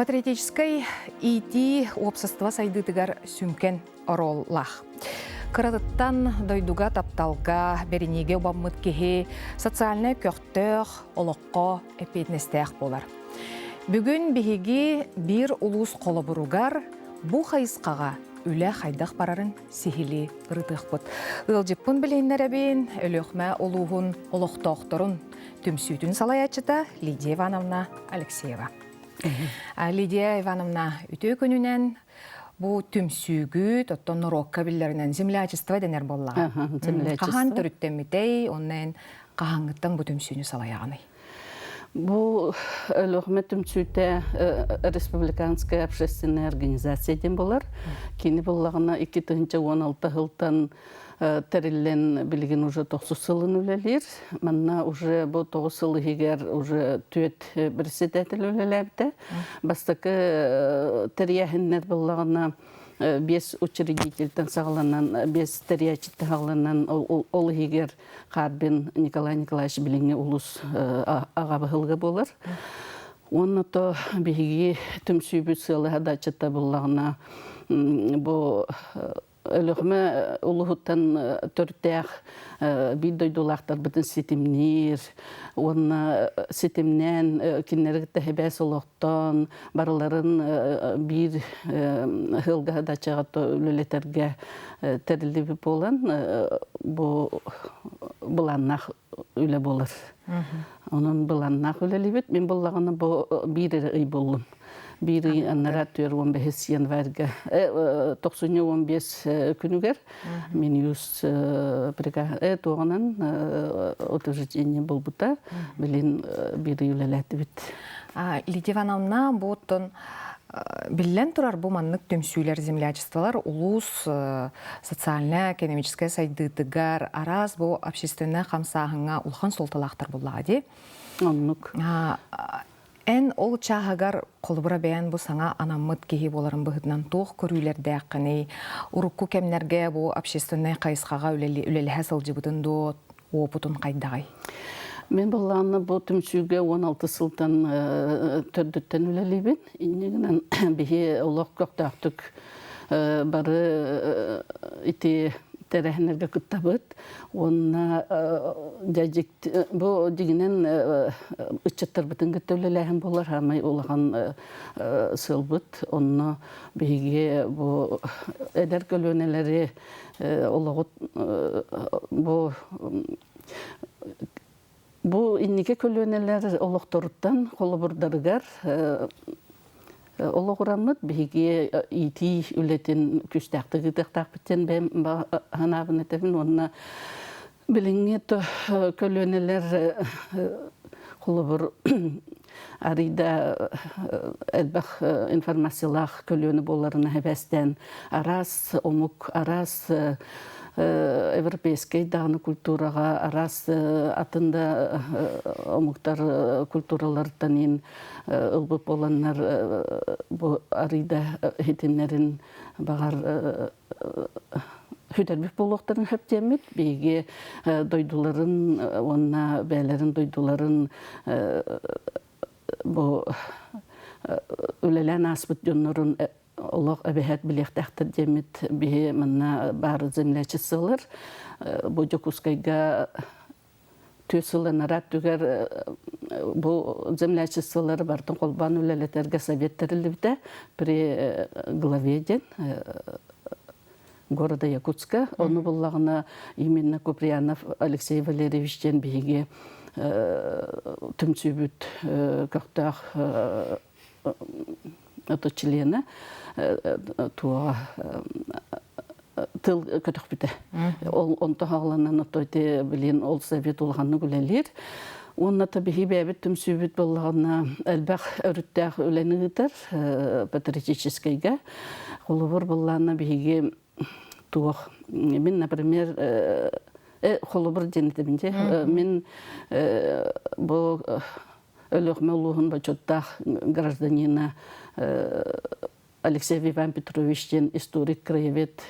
Патриотическай иитии уопсастыба сайдыытыгар сүҥкэн оруоллаах. Кыратыттан дойдуга тапталга, бэриниигэ убаммыт киһи социальнай көхтөөх, олоххо эппиэтинэстээх буолар. Бүгүн биһиги биир улуус холобуругар бу хайысхаҕа үлэ хайдах барарын сиһилии ырытыахпыт. Ыалдьыппын билиһиннэрэбин, Өлүөхүмэ улууһун олохтоохторун түмсүүтүн салайааччыта Лидия Ивановна Алексеева. Лидия Ивановна, үтүө күнүнэн бу түмсүүгүт, оттон норуокка биллэринэн землячество дэнэр буоллаҕа. Хаһан төрүттэммитэй, онно эн хаһааҥҥыттан бу түмсүүнү салайаҕыный? Бу Өлүөхүмэ түмсүүтэ республиканская общественная организация диэн буолар. Кини буллаҕына 2016 сылтан тэриллэн билигин уже тохсус сылын үлэлиир. Манна уже бу тоҕус сыл иһигэр уже түөрт председатель үлэлээбитэ. Бастакы тэрийээһиннэр буллаҕына биэс учредительтэн саҕаланан, биэс тэрийээччиттэн саҕаланан ол иһигэр Харбин Николай Николаевич билиҥҥи улус аҕа баһылыга буолар. Уонна то биһиги түмсүүбүт сыалаһа дачата буллаҕына бу Өлүөхүмэ улууһуттан төрүттээх биир дойдулаахтарбытын ситимниир уонна ситимнээн кинилэри кытта эбээс олохтоон барыларын биир ыалга дачаҕа үлэлэтэргэ тэриллибит буолан бу былааннаах үлэ буолар. Онон былааннаах үлэлиибит. Мин буллаҕына бу биир эрэ ый буллум. Биир ый аннара 45 январьга 95 күнүгэр Минюс туоҕунан утверждение булбута. Билин биир ый үлэлээтибит. Лидия Ивановна, бу оттон биллэн турар бу маннык түмсүүлэр, землячестволар улуус социальнай-экономическай сайдыытыгар араас бу общественнай хамсааһыҥҥа улахан суолталаахтар буоллаҕа дии. Оннук. Эн ол чааһыгар холобура бэйэн бу саҥа анаммыт киһи буоларын быһыытынан туох көрүүлэрдээххиний? Урукку кэмнэргэ бу общественнай хайысхаҕа үлэлэһэ сылдьыбытын дуо, уопутун хайдаҕый? Мин былаанна бу түмсүүгэ 16 сылтан төрдүттэн үлэлиибин. Инньэ гынан биһи олох көхтөөхтүк бары ити тэрээһиннэргэ кыттабыт. Уонна бу дьиҥинэн ыччаттарбытын кытта үлэлээһин буолар хаамай улахан сыалбыт. Онно биһиги бу эдэр көлүөнэлэри олоҕу бу бу инники көлүөнэлэр олохторуттан холобурдарыгар олоҕураммыт биһиги иитии үлэтин күүстээхтик ыытыахтаахпыт диэн бэйэм санаабын этэбин уонна билиҥҥи көлүөнэлэр холобур арыйда элбэх информациялаах көлүөнэ буоларына эбээстээн араас омук араас европейскай даҕаны культураҕа араас атын да омуктар культураларыттан иин ылбыт буоланнар бу арыйда иһитиннэрин баҕар сүтэрбит буолуохтарын сөп диэммит биһиги дойдуларын уонна бэйэлэрин дойдуларын бу үлэлээн ааспыт дьоннорун олох эбэһээт билиэхтээхтэр диэммит биһи манна баар землячестволар бу Дьокуускайга түөрт сыл анараа өттүгэр бу землячестволары барытын холбоон үлэлэтэргэ совет тэриллибитэ при главе диэн города Якутска. Ону буллаҕына именно Куприянов Алексей Валерьевич диэн биһиги түмсүүбүт көхтөөх ото члена туоҕа тыл көтөхпүтэ. Ол онто хааланан ото ити билин ол совет улаханнык үлэлиир. Уонна та биһи бэйэбит түмсүүбүт буоллаҕына элбэх өрүттээх үлэни ыытар патриотическайга. Холобур буллаана биһиги туох мин например холобур диэн этибин дьэ мин бу Өлүөхүмэ улууһун бочуоттаах гражданина Алексей Иван Петрович диэн историк краевед.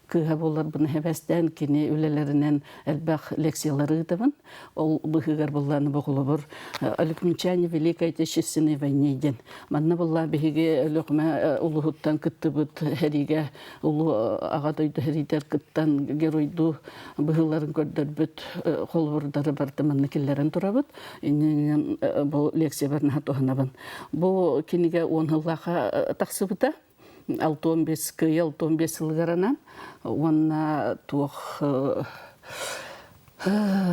кыыһа буоларбын эбэстээн кини үлэлэринэн элбэх лекциялары ыытабын. Ол быһыыгар буллааны боҕолобур Өлүкмүчээни Великой Отечественной войне диэн. Манна булла биһиги Өлүөхүмэ улуһуттан кыттыбыт хэриигэ улуу аҕа дойду хэриитэр кыттан геройдуу быһыыларын көрдөрбүт холобурдары барыта манна киллэрэн турабыт. Иннинэн бу лекциябар наһаа туһанабын. Бу кинигэ уон сыллаахха тахсыбыта. 65 кыайыы 65 сылыгар анаан уонна туох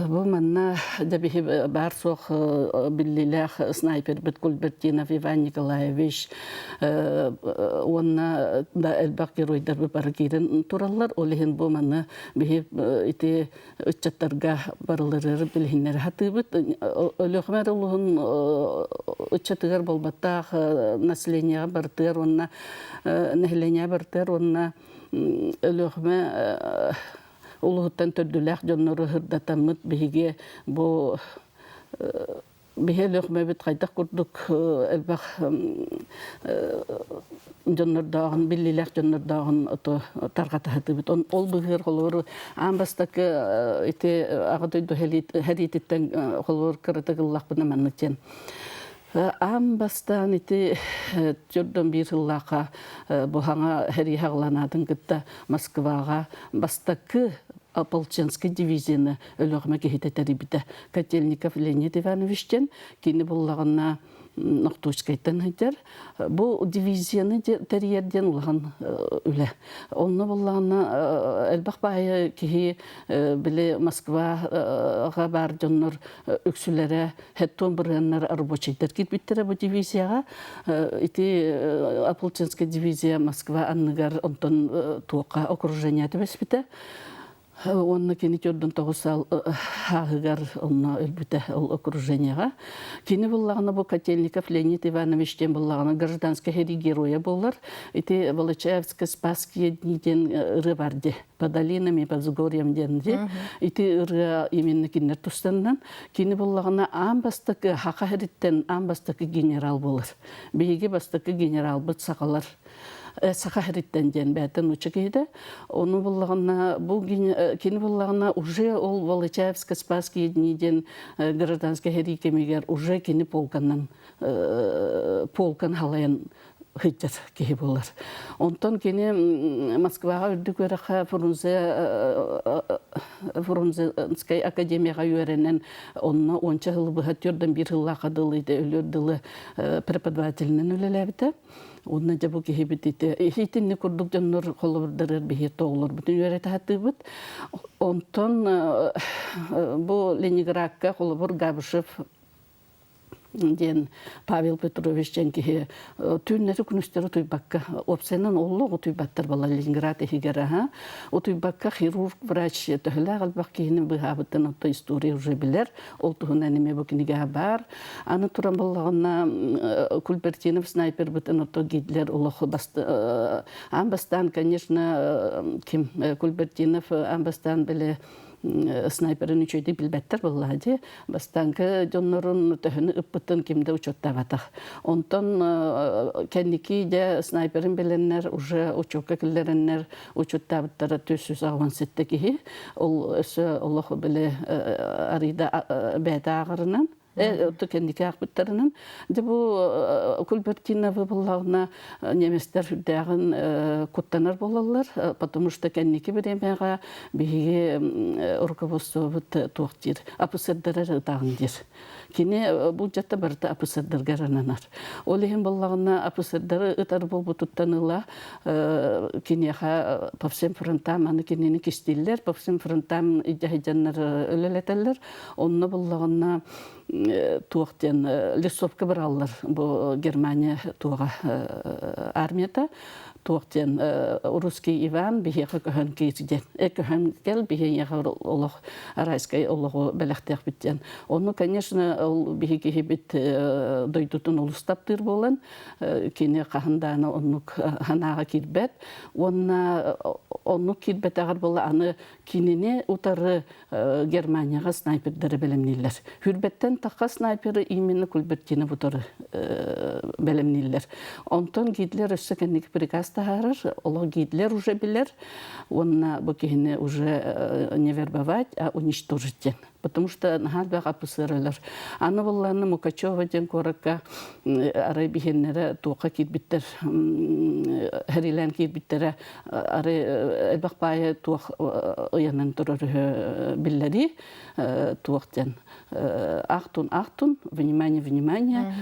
бу манна дьэ баар суох биллиилээх снайпербит Кульбертинов Иван Николаевич уонна да элбэх геройдарбыт бары киирэн тураллар. Ол иһин бу манна биһи ити ыччаттарга барыларыгар билиһиннэрэ сатыыбыт. Өлүөхүмэ улууһун ыччатыгар буолбаттаах населениеҕа барытыгар уонна нэһилиэнньэҕэ барытыгар уонна Өлүөхүмэ улууһуттан төрдүлээх дьоннору сырдатаммыт биһиги бу биһи Өлүөхүмэбит хайдах курдук элбэх дьоннордооҕун, биллиилээх дьоннордооҕун ото тарҕата сатыыбыт. Ол быһыыр холобур аан бастакы ити Аҕа дойду сэриититтэн холобур кыратык ыллахпына маннык диэн. Аан бастаан ити төрдөн биир сыллаахха бу хаҥа сэрии хаҕыланаатын кытта Москваҕа бастакы ополченскай дивизияны Өлүөхүмэ киһитэ тэрийбитэ. Котельников Леонид Иванович диэн кини буллаҕына Нохтуочкайтан сылдьар. Бу дивизияны тэрийэр диэн улахан үлэ. Онно буллаҕына элбэх баайы киһи били Москваҕа баар дьоннор үксүлэрэ хеттон бырыаннар рабочайдар киирбиттэрэ бу дивизияҕа. Ити ополченская дивизия Москва анныгар онтон туохха окружение түбэспитэ. Уонна кини төрдүн тоҕус ааһыгар онно өлбүтэ ол окружениеҕа. Кини буллаҕына бу Котельников Леонид Иванович диэн буллаҕына гражданскай сэрии геройа буолар. Ити Волочаевская Спасские дни диэн ырыа бар дии. По долинам и по взгорьям диэн дии. Ити ырыа именно кинилэр тустанынан. Кини буллаҕына аан бастакы Хаха сириттэн аан бастакы генерал буолар. Биһиги бастакы генералбыт сахалар саха сириттэн диэн бэйэтэ нуучча киһитэ. Ону буллаҕына бу кини буллаҕына уже ол Волочаевско-Спасские дни диэн гражданскай сэрии кэмигэр уже кини полканан полкан халайан сылдьар киһи буолар. Онтон кини Москваҕа үрдүк үөрэххэ Фрунзе Фрунзенскай академияҕа үөрэнэн онно уонча сыл быһа төрдөн биир сыллаахха дылы өлөр дылы преподавателинэн үлэлээбитэ. Уонна дьэ бу киһибит ити итинник курдук дьоннор холобурдарыгар биһи тоҕолорбутун үөрэтэ сатыыбыт. Онтон бу Ленинградка холобур Габышев диэн Павел Петрович диэн киһи түүннэри күнүстэри утуйбакка уопсайынан оллуох утуйбаттар буолла Ленинград иһигэр аха утуйбакка хирург врач төһөлөөх элбэх киһини быыһаабытын оттон история уже билэр Ол туһунан эмиэ бу кинигэҕэ баар. Аны туран буоллаҕына Кульбертинов снайпербытын ото Гитлер олох аан бастаан, конечно, ким Кульбертинов аан бастаан били снайперын үчүгэйдик билбэттэр буоллаҕа дии. Бастаҥкы дьоннорун төһөнү ыппытын ким да учуоттаабатах. Онтон кэнники дьэ снайперын билэннэр уже учуокка киллэрэннэр учуоттаабыттара 487 киһи. Ол өссө олох били арыйда бэйэтэ ааҕарынан кэнники аахпыттарынан дьэ бу Кульбертиновы буллаҕына немецтэр сүрдээҕин куттанар буолаллар потому что кэнники бириэмэҕэ биһиги руководствобут туох диир АПСРдары ытаҕын диир Кини бу дьатта барыта АПСРдарга ананар. Ол иһин буоллаҕына АПСРдары ытар буолбутуттан ыла киниэхэ по всем фронтам аны кинини кистииллэр, по всем фронтам идьаһыдьаннар үлэлэтэллэр. Онно буоллаҕына туох диэн лесовка бараллар бу Германия туоҕа армията туох диэн русский Иван биһиэхэ көһөн киир диэн көһөн кэл биһиэхэ олох райскай олоҕу бэлэхтиэхпит диэн ону конечно ол биһи киһибит дойдутун олус таптыыр буолан кини хаһан дааны оннук санааҕа киирбэт уонна оннук киирбэтэҕэр буола аны кинини утары Германияҕа снайпердары бэлэмнииллэр. Хүрбэттэн тахха снайперы именно Кульбертини бутары бэлэмнииллэр. Онтон Гитлер өссө кэнники приказ таһаарар, олох Гитлер уже билэр, уонна бу киһини уже не вербовать, а уничтожить диэн. Потому что наһаа элбэх апысыаралар. Аны буллааны Мукачева диэн куоракка арай биһиэннэрэ туохха киирбиттэр, хэрилээн киирбиттэрэ арай элбэх баайы туох ыйанан турар үһү биллэрии туох диэн ахтун ахтун внимание внимание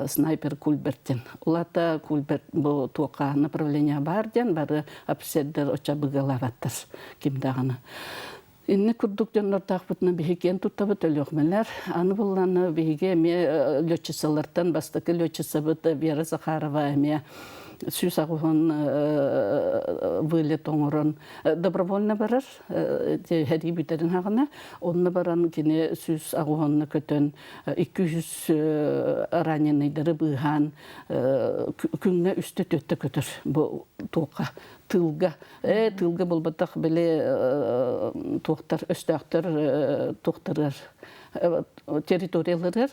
снайпер Кульберт диэн улата Кульберт бу туохха направление баар диэн бары офицердэр оча быгалаабаттар ким даҕаны Инни курдук дьоннордоохпутуна биһи киэн туттабыт өлүөхмэлэр. Аны булланы биһиги эмиэ летчицалартан бастакы летчицабыт Вера Захарова эмиэ 180 вылет оҥорон добровольно барар сэрии бүтэрин хаҕына онно баран кини 180 көтөн 200 раненыйдары быыһаан күҥҥэ үстэ түөттэ көтөр бу туохха тыылга Э, тыылга булбатах били туохтар өстөөхтөр туохтарыгар территорияларыгар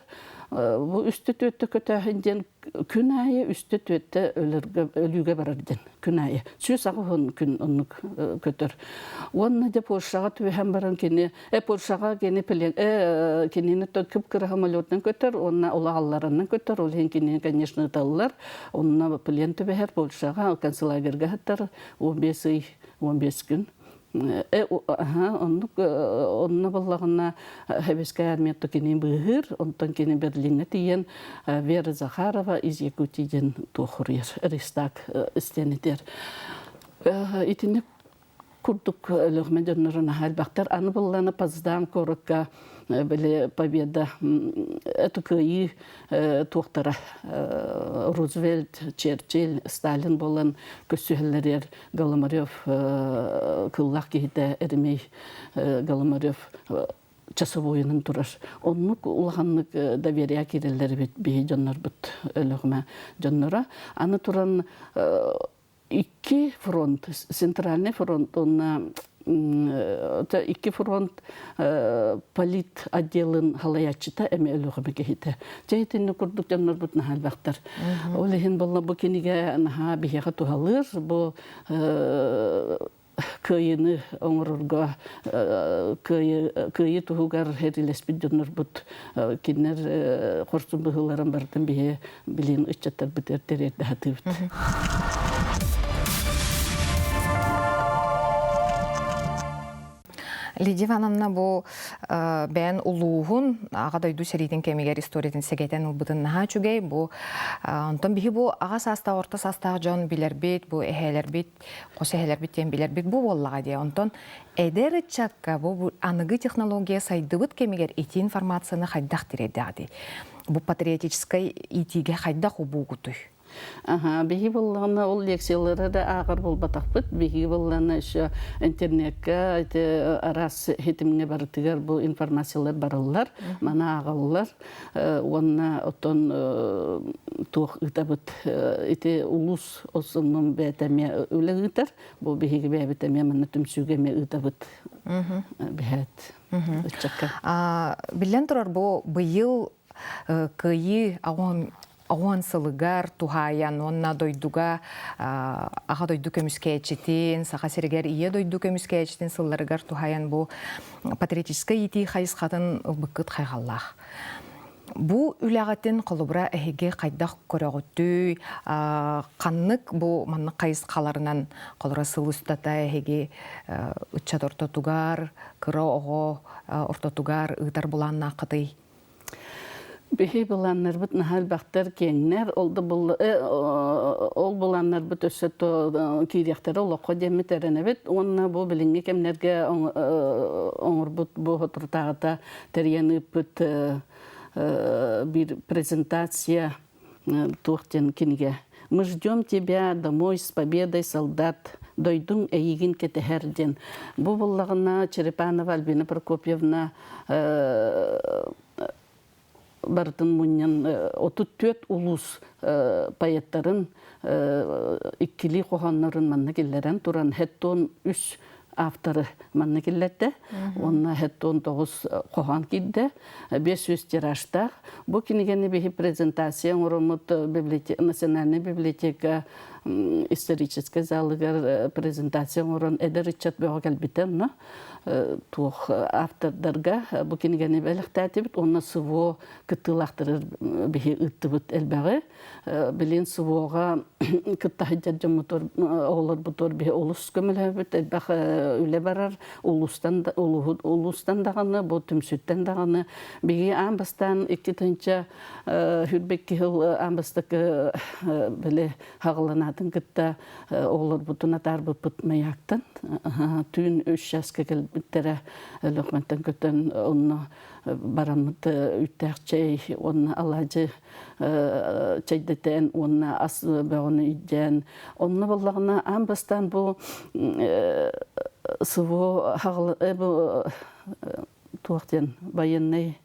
бу үстэ түөттэ көтөөһүн диэн күн аайы үстэ түөттэ өлүүгэ барар диэн күн аайы 180 күн оннук көтөр уонна дьэ Польшаҕа түбэһэн баран кини э Польшаҕа кини э кинини кып-кыра самолетунан көтөр уонна улаҕалларынан көтөр ол иһин кинини конечно ыталлар онно плен түбэһэр Польшаҕа концлагерьга сытар 15 ый 15 күн оннук онно буоллаҕына Сэбиэскэй армията кини быыһыыр онтон кини Берлиҥҥэ тиийэн Вера Захарова из Якутии диэн туох суруйар Рейхстаг истиэнэтигэр итинник курдук Өлүөхүмэ дьонноро наһаа элбэхтэр. Аны булланы Потсдам куоракка били Победа это кыайыы туохтара Рузвельт, Черчилль, Сталин буолан көрсүһэллэригэр Голомарев кыллаах киһитэ Еремей Голомарев часовойунан турар. Оннук улаханнык доверие киирэллэр эбит биһи дьоннорбут Өлүөхүмэ дьонноро. Аны туран икки фронт, центральный фронт уонна икки фронт полит отделын халайааччыта эми өлүөхүмэ киһитэ. Дьэ итинник курдук дьоннорбут наһаа элбэхтэр. Ол иһин буолла бу кинигэ наһаа биһиэхэ туһалыыр. Бу кыайыыны оҥорорго кыайыы туһугар сэриилэспит дьоннорбут кинилэр хорсун быһыыларын барытын биһи билин ыччаттарбытыгар тириэрдэ сатыыбыт. Лидия Ивановна бу бэйэн улууһун аҕа дойду сэриитин кэмигэр историятын сэгэтэн ылбытын наһаа үчүгэй. Бу онтон биһи бу аҕа саастаах, орто саастаах дьон билэрбит, бу эһээлэрбит, хос эһээлэрбит диэн билэрбит бу буоллаҕа дии. Онтон эдэр ыччакка бу аныгы технология сайдыбыт кэмигэр ити информацияны хайдах тириэрдэҕитий? Бу патриотическай иитиигэ хайдах убуугутуй? Аха, биһи буоллаҕына ол лекциялары да ааҕар буолбатахпыт. Биһиги буоллаҕына еще интернекка ити араас хитимҥэ барытыгар бу информациялар бараллар, маны ааҕаллар. Уонна оттон туох ыытабыт ити улуус осуннун бэйэтэ эмиэ үлэ ыытар. Бу биһиги бэйэбит эмиэ манна түмсүүгэ эмиэ ыытабыт. Биһээт ыччакка. Биллэн турар, бу быйыл Кыайыы 80 сылыгар туһаайан уонна дойдуга Аҕа дойду көмүскээччитин, Саха сиригэр Ийэ дойду көмүскээччитин сылларыгар туһаайан бу патриотическай иитии хайысхатын ылбыккыт хайҕаллаах. Бу үлэҕитин холобура эһиги хайдах көрөҕүтүй, ханнык бу маннык хайысхаларынан холобура сыл устата эһиги ыччат ортотугар, кыра оҕо ортотугар ыытар былааннааххытый? Биһи былааннарбыт наһаа элбэхтэр, киэҥнэр. Ол да ол былааннарбыт өссө то киириэхтэрэ олоххо диэммит эрэнэбит. Уонна бу билиҥҥи кэмнэргэ оҥорбут бу соторутааҕыта тэрийэн ыыппыт биир презентация туох диэн кинигэ «Мы ждем тебя домой с победой, солдат, дойдуҥ эйигин кэтэһэр» диэн. Бу буллаҕына Черепанова Альбина Прокопьевна барытын мунньан 34 улуус поэттарын иккилии хоһооннорун манна киллэрэн туран хеттон үс авторы манна киллэрдэ. Уонна 79 хоһоон киирдэ. 500 тиражтаах. Бу кинигэни биһи презентация оҥороммут Национальная библиотека историческай залыгар презентация оҥорон эдэр ыччат бөҕө кэлбитэ онно туох автордарга бу кинигэни бэлэхтээтибит уонна СВО кыттыылаахтары биһи ыыттыбыт элбэҕи. Билин СВО-ҕа кытта сылдьар дьоммутугар оҕолорбутугар биһи олус көмөлөһөбүт элбэх үлэ барар улуустан улуустан даҕаны бу түмсүүттэн даҕаны биһиги аан бастаан 2 тыһыынча сыл аан бастакы били хаҕыланаатын кытта оҕолорбутун атаарбыппыт маяктан түүн үс чааска кэлбиттэрэ Өлөхмөнтөн көтөн онно бараммыт үүттээх чэй уонна алаадьы чэйдэтэн уонна ас бөҕөнү илдьэн онно буоллаҕына аан бастаан бу СВО бу туох диэн военный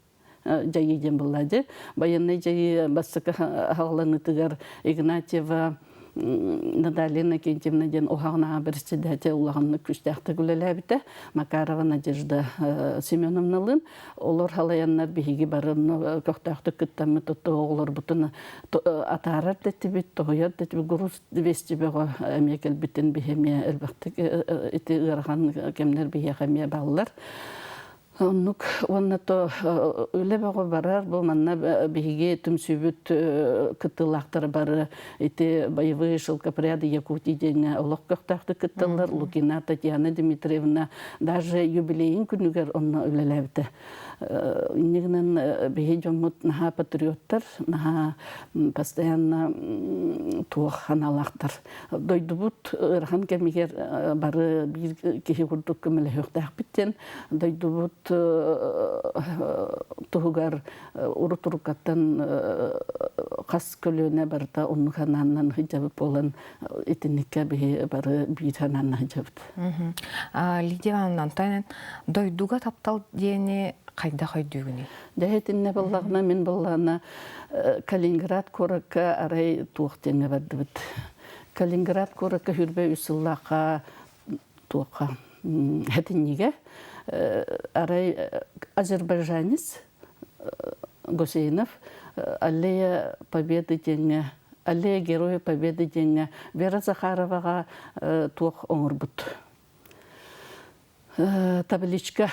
дьайыы диэн буолла дии военный дьайыы бастакы хаҕыланыытыгар Игнатьева Наталья Иннокентьевна диэн уһаҕын председатель улаханнык күүстээхтик үлэлээбитэ Макарова Надежда Семеновналыын олор халайаннар биһиги бары көхтөөхтүк кыттаммыт оҕолорбутун атаарар да этибит тоһуйар да этибит груз 200 бөҕө эмиэ кэлбитин биһи эмиэ элбэхтик ити ыарахан кэмнэр биһиэхэ эмиэ бааллар Оннук уонна то үлэ бөҕө барар бу манна биһиги түмсүүбүт кыттыылаахтара бары ити боевые шелкопряды Якутии диэҥҥэ олох көхтөөхтүк кытталлар Лукина Татьяна Дмитриевна даже юбилейын күнүгэр онно үлэлээбитэ инньэ гынан биһи дьоммут наһаа патриоттар наһаа постоянно туох ханаалаахтар дойдубут ыарахан кэмигэр бары биир киһи курдук көмөлөһүөхтээхпит диэн дойдубут туһугар урут уруккаттан хас көлүөнэ барыта оннук санааннан сылдьабыт буолан итинниккэ биһи бары биир санааннан сылдьабыт. Лидия Ивановна, онтон дойдуга таптал диэни хайдах өйдүүгүнүй? Дьэ итиннэ буоллаҕына мин буоллаҕына Калининград куоракка арай туох диэҥҥэ бардыбыт. Калининград куоракка хүрбэ үс сыллаахха туохха хэтинньигэ арай азербайджанец Гусейнов Аллея Победы диэҥҥэ Аллея Героя Победы диэҥҥэ Вера Захароваҕа туох оҥорбут табличка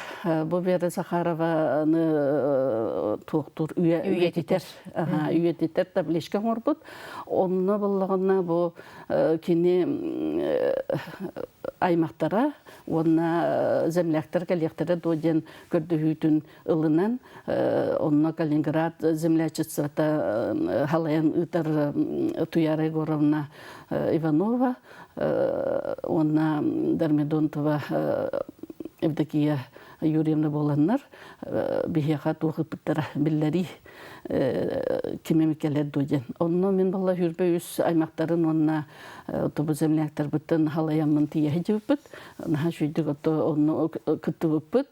бу Вера Захарованы туохтуур үйэтитэр үйэтитэр табличка оҥорбут онно буоллаҕына бу кини аймахтара уонна земляктар кэлиэхтэрэ дуо диэн көрдөһүүтүн ылынан онно Калининград землячествота халайан ыытар Туяра Егоровна Иванова уонна Дормидонтова Евдокия Юрьевна буоланнар биһиэхэ туох ыппыттара биллэрии ким эмит кэлэр дуо диэн. Онно мин балла хүрбэ үс аймактарын уонна тобу земляктарбыттан халайаммын тиийэ сылдьыбыппыт. Наһаа үчүгүйдүк ото онно кыттыбыппыт.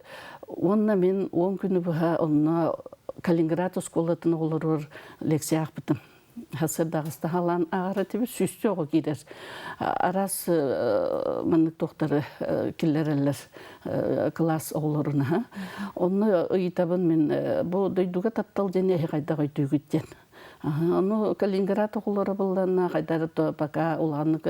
Уонна мин 10 күнү быһа онно Калининград оскуолатын оҕолоругар лекция аахпытым. Сырдаҕыста халаан ааҕар этибит, сүүстүү оҕо киирэр. Араас маннык туохтары киллэрэллэр кылаас оҕолорун аһа. Онно ыйытабын мин бу дойдуга таптал диэн эһи хайдах өйдүүгүт диэн. Ону Калининград оҕолоро булланна хайдары то пока улаханнык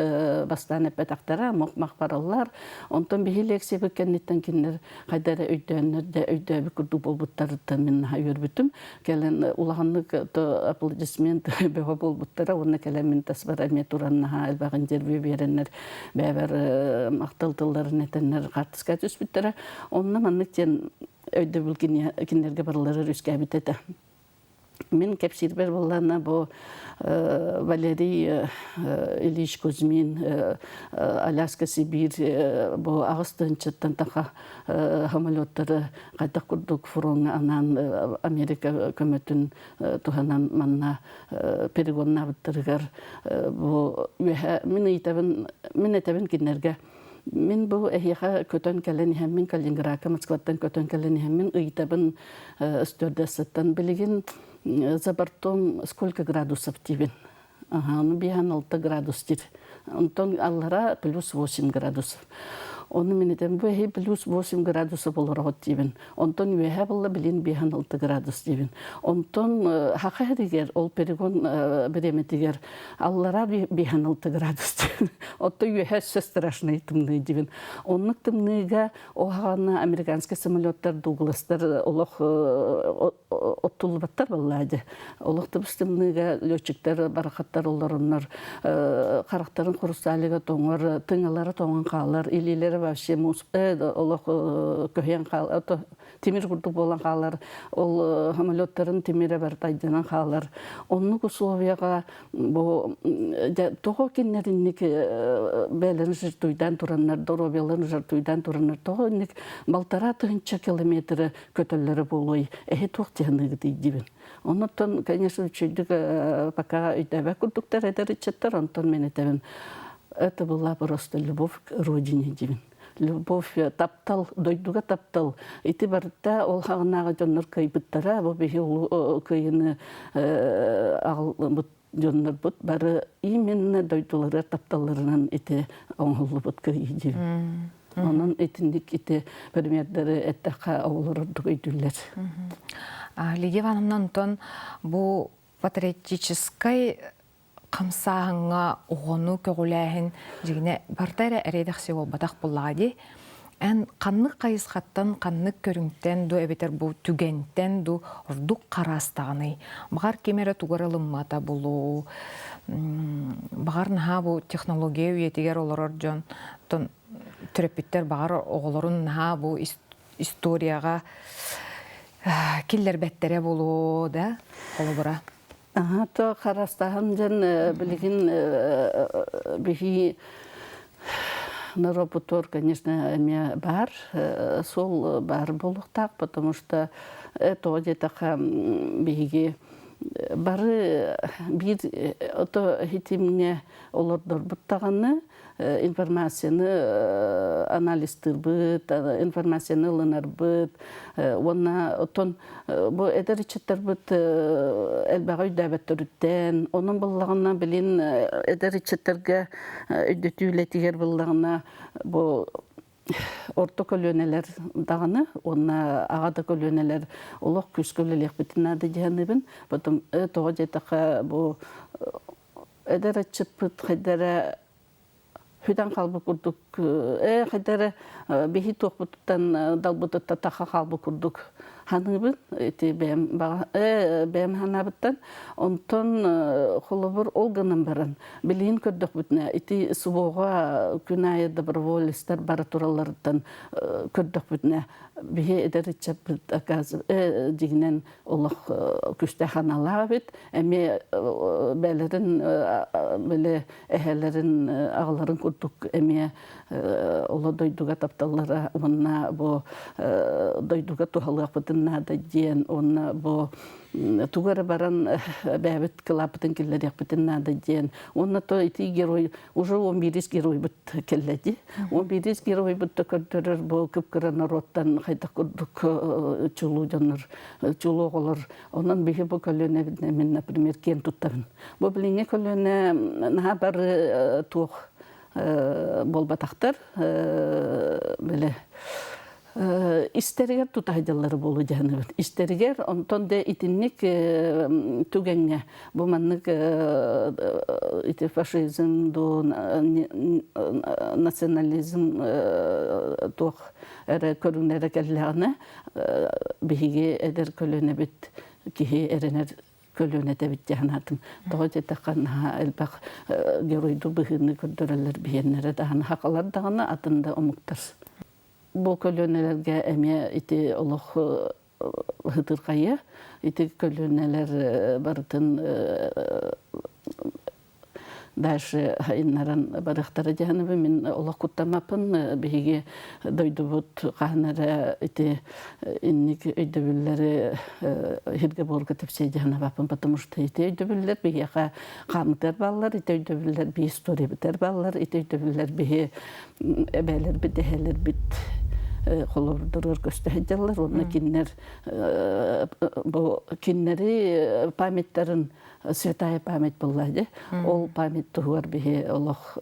бастаан эппэтэхтэрэ, мох-мах бараллар. Онтон биһи лекциябыт кэнниттэн кинилэр хайда эрэ өйдөөннөр да өйдөөбүт курдук буолбуттарыттан мин наһаа үөрбүтүм. Кэлэн улаханнык то аплодисмент бөҕө буолбуттара уонна кэлэн мин таспар эмиэ туран наһаа элбэх интервью биэрэннэр бэйэбэр махтал тылларын этэннэр хаартыска түспүттэрэ. Онно маннык диэн өйдөбүл кинилэргэ барыларыгар үөскээбит этэ. Мин кэпсиирбэр буоллаҕына бу Валерий Ильич Кузьмин Аляска Сибиир бу аҕыс тыһыынчаттан таха самолеттары хайдах курдук фроҥҥа анаан Америка көмөтүн туһанан манна перегоннаабыттарыгар бу үөһэ мин ыйытабын мин этэбин кинилэргэ мин бу эһиэхэ көтөн кэлэн иһэммин Калининградка Москваттан көтөн кэлэн иһэммин ыйытабын стюардессаттан билигин за бортом сколько градусов диибин ага, ну 5 градус диир онтон аллара плюс 8 градусов. Оны мен этем бу эһи плюс 8 градуса болорогот диибин. Онтон үөһэ булла билин биэһэн алты градус диибин. Онтон хака хэригер ол перегон биреметигер аллара биэһэн алты градус диибин. Отто үөһэ өссө страшный тымныы диибин. Оннук тымныыга оһаҕана американский самолеттар Дугластар олох оттуллубаттар баллаады. Олох тыбыс тымныыга летчиктер барахаттар олороннор харахтарын хрусталига тоҥор, тыҥалара тоҥон хаалар, илиилэрэ вообще мус олох көһүйэн хаал тимир курдук буолан хаалар, ол самолеттарын тимирэ барыта айданан хаалар. Оннук условияҕа бу тоҕо кинилэринник бээлэрин жертвуйдан тураннар, доруобуйаларын жертвуйдан тураннар, тоҕо инник балтараа тыһынча километры көтөллөрө буолуой, эһи туох дьаһаныыгытый диибин. Оннуттан, конечно, үчүгэйдик пока өйдөөбөт курдуктар эдэр ыччаттар, онтон мен этэбин, это была просто любовь к родине диибин. Любовь, таптал, дойдуга таптал. Ити барыта ол хаҕынааҕы дьоннор кыайбыттара, бу биһи кыайыны аҕалбыт дьоннорбут бары именно дойдуларыгар тапталларынан ити оҥоһуллубут кыайыы диибин. Онон итинник ити примердары эттэххэ оҕолор ордук өйдүүллэр. Лидия Ивановна, онтон бу патриотическай хамсааһыҥҥа оҕону көҕүлээһин дьиҥинэ барыта эрэ эрэйдэхси буолбатах буоллаҕа дии. Эн ханнык хайысхаттан, ханнык көрүҥтэн дуу эбэтэр бу түгэнтэн дуу ордук хараастаҕыный? Баҕар ким эрэ тугу эрэ ылыммата буолуо, баҕар наһаа бу технология үйэтигэр олорор дьон төрөппүттэр баҕар оҕолорун наһаа бу историяҕа киллэрбэттэрэ буолуо да холобура. Аха то харастаһым дьэн билигин биһи народпутуор, конечно, эмиэ баар, суол баар буолуохтаах, потому что тоҕо диэтэххэ биһиги бары биир ото хитимҥэ олордорбут даҕаны информацияны анализтыырбыт, информацияны ылынарбыт уонна оттон бу эдэр ыччаттарбыт элбэҕи өйдөөбөттөрүттэн, онон буллаҕына билин эдэр ыччаттарга өйдөтүү үлэтигэр буллаҕына бу орто көлүөнэлэр даҕаны уонна аҕа да көлүөнэлэр олох күүскэ үлэлиэхпитин наада дьаһаныбын. Потом тоҕо диэтэххэ бу эдэр ыччаппыт хайдара хүтэн хаалбыт курдук ээ хайдара биһи туохпутуттан далбытытта таха хаалбыт курдук ханыыбын ити бэйэм бэйэм ханаабыттан онтон холобур ол гынан баран билигин көрдөхпүтүнэ ити СВО-ҕа күн аайы доброволецтар бара туралларыттан көрдөхпүтүнэ биһи эдэр ыччаппыт дьиҥинэн олох күстээх аналаах эбит эмиэ бээлэрин били эһэлэрин аҕаларын курдук эмиэ оло дойдуга тапталлара уонна бу дойдуга туһалыахпытын наада диэн уонна бу тугу эрэ баран бэйэбит кылааппытын киллэриэхпитин наада диэн уонна то ити герой уже он биирис геройбут кэллэ дии. Он биирис геройбут да көрдөрөр бу кып-кыра народтан хайдах курдук чулуу дьоннор, чулуу оҕолор. Онон биһи бу көлүөнэбитинэн мин, например, киэн туттабын. Бу билиҥҥи көлүөнэ наһаа бары туох буолбатахтар. Били истэригэр тута сылдьаллара буолуо дьаһанабыт. Истэригэр онтон да итинник түгэҥҥэ бу маннык ити фашизм дуу национализм туох эрэ көрүҥнэрэ кэллэҕинэ биһиги эдэр көлүөнэбит киһи эрэнэр көлүөнэтэбит дьаһанаатым. Тоҕо диэтэххэ наһаа элбэх геройдуу быһыыны көрдөрөллөр биһиэннэрэ даҕаны хахалар даҕаны атын да омуктар. Бу көлүөнэлэргэ эмиэ ити олох ытырҕайа, ити көлүөнэлэр барытын дальше хайыннаран барыахтара дьаһаныбын мин олох куттаммаппын биһиги дойдубут хаһан эрэ ити инник өйдөбүллэри сиргэ буорга тэпсиэ дьаһанабаппын потому что ити өйдөбүллэр биһиэхэ хаамытыар бааллар ити өйдөбүллэр биһи историябытыгар бааллар ити өйдөбүллэр биһи эбээлэрбит эһээлэрбит холобурдоругар көстө сылдьаллар уонна кинилэр бу кинилэри памяттарын Святая память буолла дии. Ол память туһугар биһи олох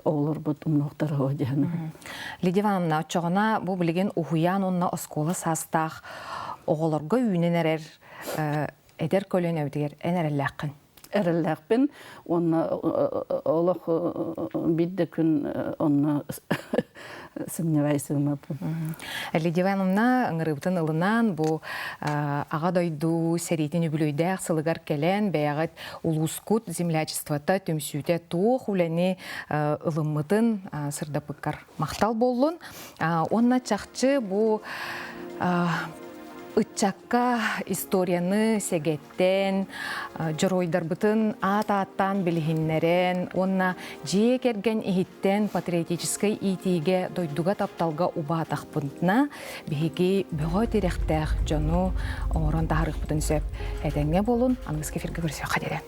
оҕолорбут умнуохтара диэн. Лидия Ивановна, оччоҕуна бу билигин уһуйаан уонна оскуола саастаах оҕолорго үүнэн эрэр эдэр көлүөнэбитигэр эн эрэллээххин? Эрэллээхпин уонна олох биир да күн онно сымньабай сыыммаппын. Лидия Ивановна ыҥырыыбытын ылынан бу Аҕа дойду сэриитин үбүлүөйдээх сылыгар кэлэн бэйэҕит улуускут землячествота түмсүүтэ туох үлэни ылыммытын сырдаппыккар махтал буоллун. Уонна чахчы бу ыччакка историяны сэгэттэн, дьоруойдарбытын аат-ааттаан билиһиннэрэн уонна дьиэ кэргэн иһиттэн патриотическай иитиигэ дойдуга тапталга убаатахпытына биһиги бөҕө тирэхтээх дьону оҥорон таһаарыахпытын сөп. Этэҥҥэ буолун, аныгыскы эфиргэ көрсүөххэ диэри.